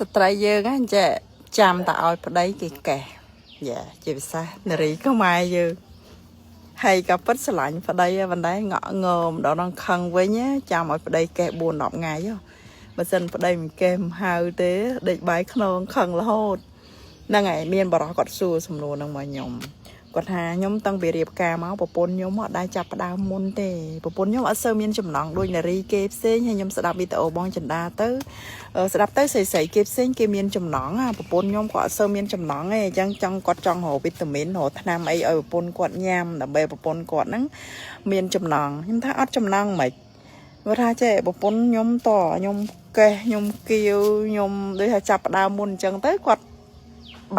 ស្ត្រីយើងហ្នឹងចេះចាំតែឲ្យប្តីគេកេះយ៉ាជាពិសេសនារីខ្មែរយើងហើយក៏ពិតស្រឡាញ់ប្តីដែរប៉ុន្តែងក់ងមដល់ដល់ខឹងវិញណាចាំឲ្យប្តីកេះ4 10ថ្ងៃហ៎បើសិនប្តីមិនកេះមិនហៅទេដេកបាយខ្នងខឹងរហូតហ្នឹងហើយមានបរិសគាត់សួរសំណួរហ្នឹងមកខ្ញុំគាត់ថាខ្ញុំតាំងពីរៀបការមកប្រពន្ធខ្ញុំអត់ដែលចាប់ផ្ដើមមុនទេប្រពន្ធខ្ញុំអត់សូវមានចំណងដូចនារីគេផ្សេងហើយខ្ញុំស្ដាប់វីដេអូបងចិន្តាទៅ ស្ដាប់ទៅស្រីស្រីគេផ្សេងគេមានចំណងអាប្រពន្ធខ្ញុំក៏អត់សូវមានចំណងទេអញ្ចឹងចង់គាត់ចង់រកវីតាមីនរកថ្នាំអីឲ្យប្រពន្ធគាត់ញ៉ាំដើម្បីប្រពន្ធគាត់ហ្នឹងមានចំណងខ្ញុំថាអត់ចំណងមិនគាត់ថាចេះប្រពន្ធខ្ញុំតខ្ញុំកេះខ្ញុំគៀវខ្ញុំដូចថាចាប់ផ្ដើមមុនអញ្ចឹងទៅគាត់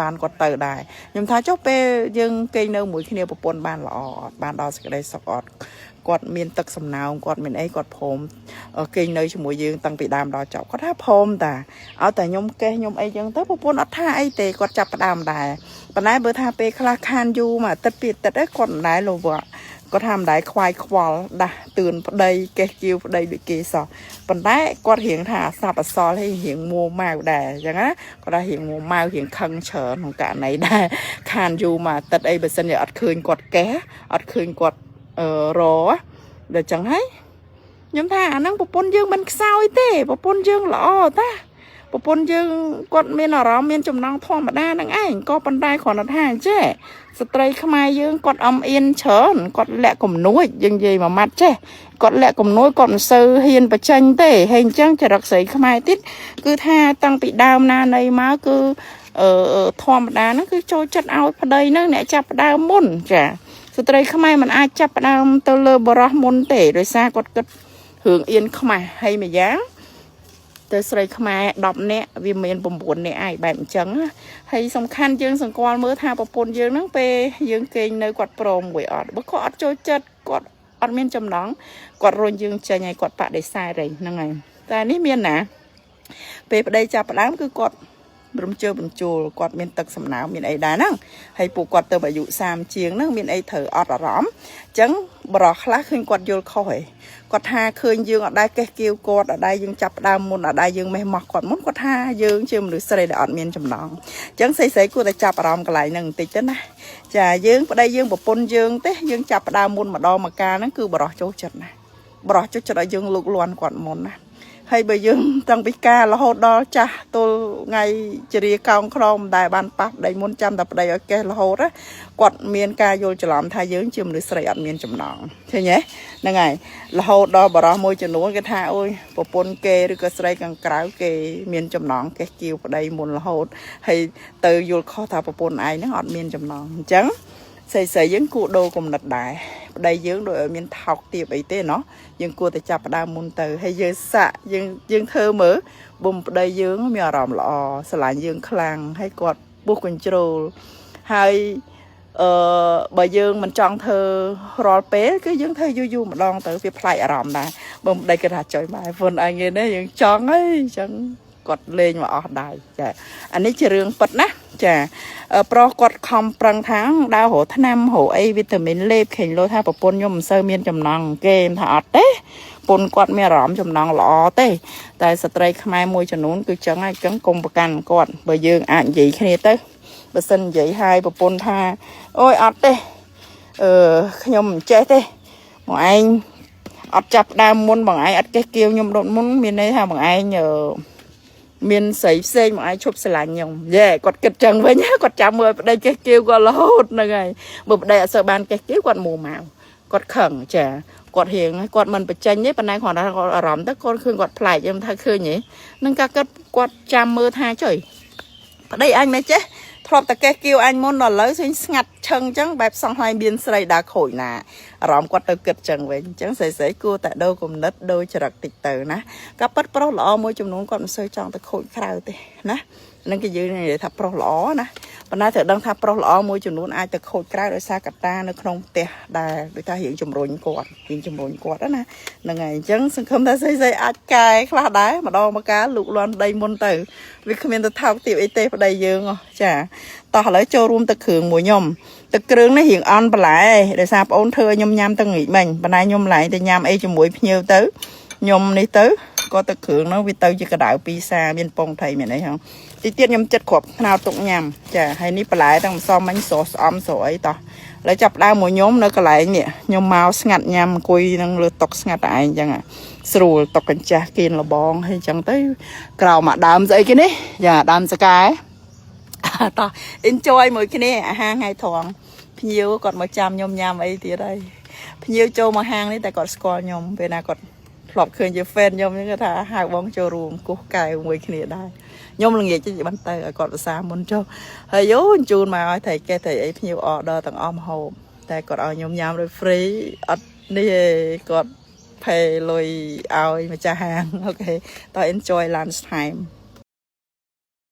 បានគាត់ទៅដែរខ្ញុំថាចុះពេលយើងគេងនៅមួយគ្នាប្រពន្ធបានល្អអត់បានដល់សេចក្តីសុខអត់គាត់មានទឹកសំណើមគាត់មានអីគាត់ព្រម គេងនៅជាមួយយើងតាំងពីដើមដល់ចប់គាត់ថាព្រមតាឲ្យតែខ្ញុំកេះខ្ញុំអីចឹងទៅប្រពន្ធអត់ថាអីទេគាត់ចាប់ផ្ដើមដែរប៉ុន្តែបើថាពេលខ្លះខានយូរមួយអាទិត្យពីរអាទិត្យឯងគាត់មិនដែរលោវៈគាត់ថាមិនដែរខ្វាយខ្វល់ដាស់តឿនប្តីកេះគៀវប្តីដូចគេសោះប៉ុន្តែគាត់រៀងថាអាសັບអសល់ហើយរៀងមួម៉ៅដែរអញ្ចឹងណាគាត់ថារៀងមួម៉ៅរៀងខឹងច្រើនក្នុងករណីដែរខានយូរមួយអាទិត្យអីបើសិនជាអត់ឃើញគាត់កេះអត់ឃើញគាត់អឺរដល់ចឹងហើយ ខ្ញុំថាអាហ្នឹងប្រពន្ធយើងមិនខ្សោយទេប្រពន្ធយើងល្អតាប្រពន្ធយើងគាត់មានអារម្មណ៍មានចំណងធម្មតាហ្នឹងឯងក៏ប៉ុន្តែគ្រាន់តែថាអញ្ចេះស្ត្រីខ្មែរយើងគាត់អំអៀនច្រើនគាត់លាក់កំនួចយើងនិយាយមួយម៉ាត់ចេះគាត់លាក់កំនួចគាត់មិនសូវហ៊ានបញ្ចេញទេហើយអញ្ចឹងចរិតស្រីខ្មែរទៀតគឺថាតាំងពីដើមណានៃមកគឺអឺធម្មតាហ្នឹងគឺចូលចិត្តឲ្យប្តីហ្នឹងអ្នកចាប់ផ្ដើមមុនចាស្ត្រីខ្មែរមិនអាចចាប់ផ្ដើមទៅលើបរោះមុនទេដោយសារគាត់គិត រឿងអៀនខ្មាស់ហើយមួយយ៉ាងទៅស្រីខ្មែរ10នាក់វាមាន9នាក់ឯងបែបអញ្ចឹងណាហើយសំខាន់យើងសង្កល់មើលថាប្រពន្ធយើងហ្នឹងពេលយើងគេងនៅគាត់ព្រមមួយអត់បើគាត់អត់ចូលចិត្តគាត់អត់មានចំណងគាត់រុញយើងចេញហើយគាត់បដិសេធហើយហ្នឹងហើយតែនេះមានណាពេលប្តីចាប់ផ្ដើមគឺគាត់រំជើបបញ្ជូលគាត់មានទឹកសំណើមមានអីដែរហ្នឹងហើយពួកគាត់ទៅអាយុ30ជាងហ្នឹងមានអីត្រូវអត់អារម្មណ៍អញ្ចឹងបរោះខ្លះឃើញគាត់យល់ខុសហីគាត់ថាឃើញយើងអត់ដែរកេះគៀវគាត់អត់ដែរយើងចាប់ផ្ដើមមុនអត់ដែរយើងមេះម៉ោះគាត់មុនគាត់ថាយើងជាមនុស្សស្រីដែលអត់មានចំណងអញ្ចឹងស្រីស្រីគួរតែចាប់អារម្មណ៍កន្លែងហ្នឹងបន្តិចទៅណាចាយើងប្តីយើងប្រពន្ធយើងទេយើងចាប់ផ្ដើមមុនម្ដងមកកាលហ្នឹងគឺបរោះចូលចិត្តណាបរោះចូលចិត្តឲ្យយើងលូកលាន់គាត់មុនណាហើយបើយើងតាំងពីការរហូតដល់ចាស់ទល់ថ្ងៃជរាកោងក្រមមិនដែលបានប៉ះប្តីមុនចាំតែប្តីឲ្យកេះរហូតណាគាត់មានការយល់ច្រឡំថាយើងជាមនុស្សស្រីអត់មានចំណងឃើញទេហ្នឹងហើយរហូតដល់បរោះមួយចំនួនគេថាអូយប្រពន្ធគេឬក៏ស្រីខាងក្រៅគេមានចំណងកេះគៀវប្តីមុនរហូតហើយទៅយល់ខុសថាប្រពន្ធឯងហ្នឹងអត់មានចំណងអញ្ចឹងស្រីស្រីយើងគួរដូរគំនិតដែរប្តីយើងដូចឲ្យមានថោកទាបអីទេណោះយើងគួរតែចាប់ផ្ដើមមុនទៅហើយយើងសាក់យើងយើងធ្វើមើលបំប្តីយើងមានអារម្មណ៍ល្អស្រឡាញ់យើងខ្លាំងហើយគាត់ពុះកញ្ជ្រោលហើយអឺបើយើងមិនចង់ធ្វើរាល់ពេលគឺយើងធ្វើយូរយូរម្ដងទៅវាប្លែកអារម្មណ៍ដែរបើប្តីគេថាចុយម៉ែហ្វុនឯងនេះយើងចង់អីអញ្ចឹងគាត់លេងមកអស់ដៃចាអានេះជារឿងពិតណាចាប្រុសគាត់ខំប្រឹងថាងដើររកថ្នាំរកអីវីតាមីនលេបខេងលោថាប្រពន្ធខ្ញុំមិនសូវមានចំណងគេថាអត់ទេពុនគាត់មានអារម្មណ៍ចំណងល្អទេតែស្ត្រីខ្មែរមួយចំនួនគឺចឹងហើយចឹងកុំប្រកាន់គាត់បើយើងអាចនិយាយគ្នាទៅបើសិននិយាយឲ្យប្រពន្ធថាអូយអត់ទេអឺខ្ញុំមិនចេះទេបងឯងអត់ចាប់ដើមមុនបងឯងអត់កេះគៀវខ្ញុំដុតមុនមានន័យថាបងឯងអឺមានស្រីផ្សេងមកឯងឈប់ស្រឡាញ់ខ្ញុំយេគាត់គិតចឹងវិញគាត់ចាំមើលប្តីកេះគៀវគាត់រហូតហ្នឹងហើយបើប្តីអត់សូវបានកេះគៀវគាត់មួម៉ៅគាត់ខឹងចាគាត់រៀងគាត់មិនបញ្ចេញទេប៉ុន្តែគ្រាន់តែគាត់អារម្មណ៍ទៅគាត់ឃើញគាត់ប្លែកខ្ញុំថាឃើញហ៎នឹងការគិតគាត់ចាំមើលថាចុយប្តីអញមិនចេះធ្លាប់តែកេះគៀវអញមុនដល់ឥឡូវឃើញស្ងាត់ឈឹងចឹងបែបសង្ហៃមានស្រីដើរខូចណាអារម្មណ៍គាត់ទៅគិតចឹងវិញអញ្ចឹងស្រីស្រីគួរតែដូរគំនិតដូរចរិតតិចទៅណាក៏ប៉ិតប្រុសល្អមួយចំនួនគាត់មិនសូវចង់ទៅខូចក្រៅទេណានឹងគេយើងនិយាយថាប្រុសល្អណាប៉ុន្តែត្រូវដឹងថាប្រុសល្អមួយចំនួនអាចទៅខូចក្រៅដោយសារកត្តានៅក្នុងផ្ទះដែលដូចថារៀងជំរុញគាត់រៀងជំរុញគាត់ណាហ្នឹងហើយអញ្ចឹងសង្ឃឹមថាស្រីស្រីអាចកែខ្លះដែរម្ដងមកកាលលូកលាន់ប្តីមុនទៅវាគ្មានទៅថោកទាបអីទេប្តីយើងចាតោះឥឡូវចូលរួមទឹកគ្រឿងមួយខ្ញុំទឹកគ្រឿងនេះរៀងអន់បន្លែដោយសារប្អូនធ្វើឲ្យខ្ញុំញ៉ាំទឹកងាកមិញប៉ុន្តែខ្ញុំឡើងទៅញ៉ាំអីជាមួយភ្ញៀវទៅខ្ញុំនេះទៅ ក៏ទឹកគ្រឿងហ្នឹងវាទៅជាកម្ដៅពីសាមានពងថៃមានអីហ្នឹងតិចទៀតខ្ញុំចិត្តគ្រាប់ត្នោតទុកញ៉ាំចាហើយនេះបន្លែទាំងម្សិលមិញស្រស់ស្អំស្រស់អីតោះឥឡូវចាប់ផ្ដើមមួយខ្ញុំនៅកន្លែងនេះខ្ញុំមកស្ងាត់ញ៉ាំអង្គុយនឹងលើតុស្ងាត់តែឯងអញ្ចឹងស្រួលតុកញ្ចាស់គៀនលបងហើយអញ្ចឹងទៅក្រោមអាដើមស្អីគេនេះយ៉ាដើមសកែ តោះ enjoy មួយគ្នាអាហារថ្ងៃត្រង់ភ្ញៀវគាត់មកចាំខ្ញុំញ៉ាំអីទៀតហើយភ្ញៀវចូលមកហាងនេះតែគាត់ស្គាល់ខ្ញុំពេលណាគាត់ធ្លាប់ឃើញជា fan ខ្ញុំហ្នឹងគាត់ថាហៅបងចូលរួមគោះកែវមួយគ្នាដែរខ្ញុំល្ងាចតិចបានទៅឲ្យគាត់ភាសាមុនចុះហើយយោជូនមកឲ្យថៃកេះថៃអីភ្ញៀវ order ទាំងអស់ម្ហូបតែគាត់ឲ្យខ្ញុំញ៉ាំដោយ free អត់នេះទេគាត់ pay លុយឲ្យម្ចាស់ហាង okay តោះ enjoy lunch time.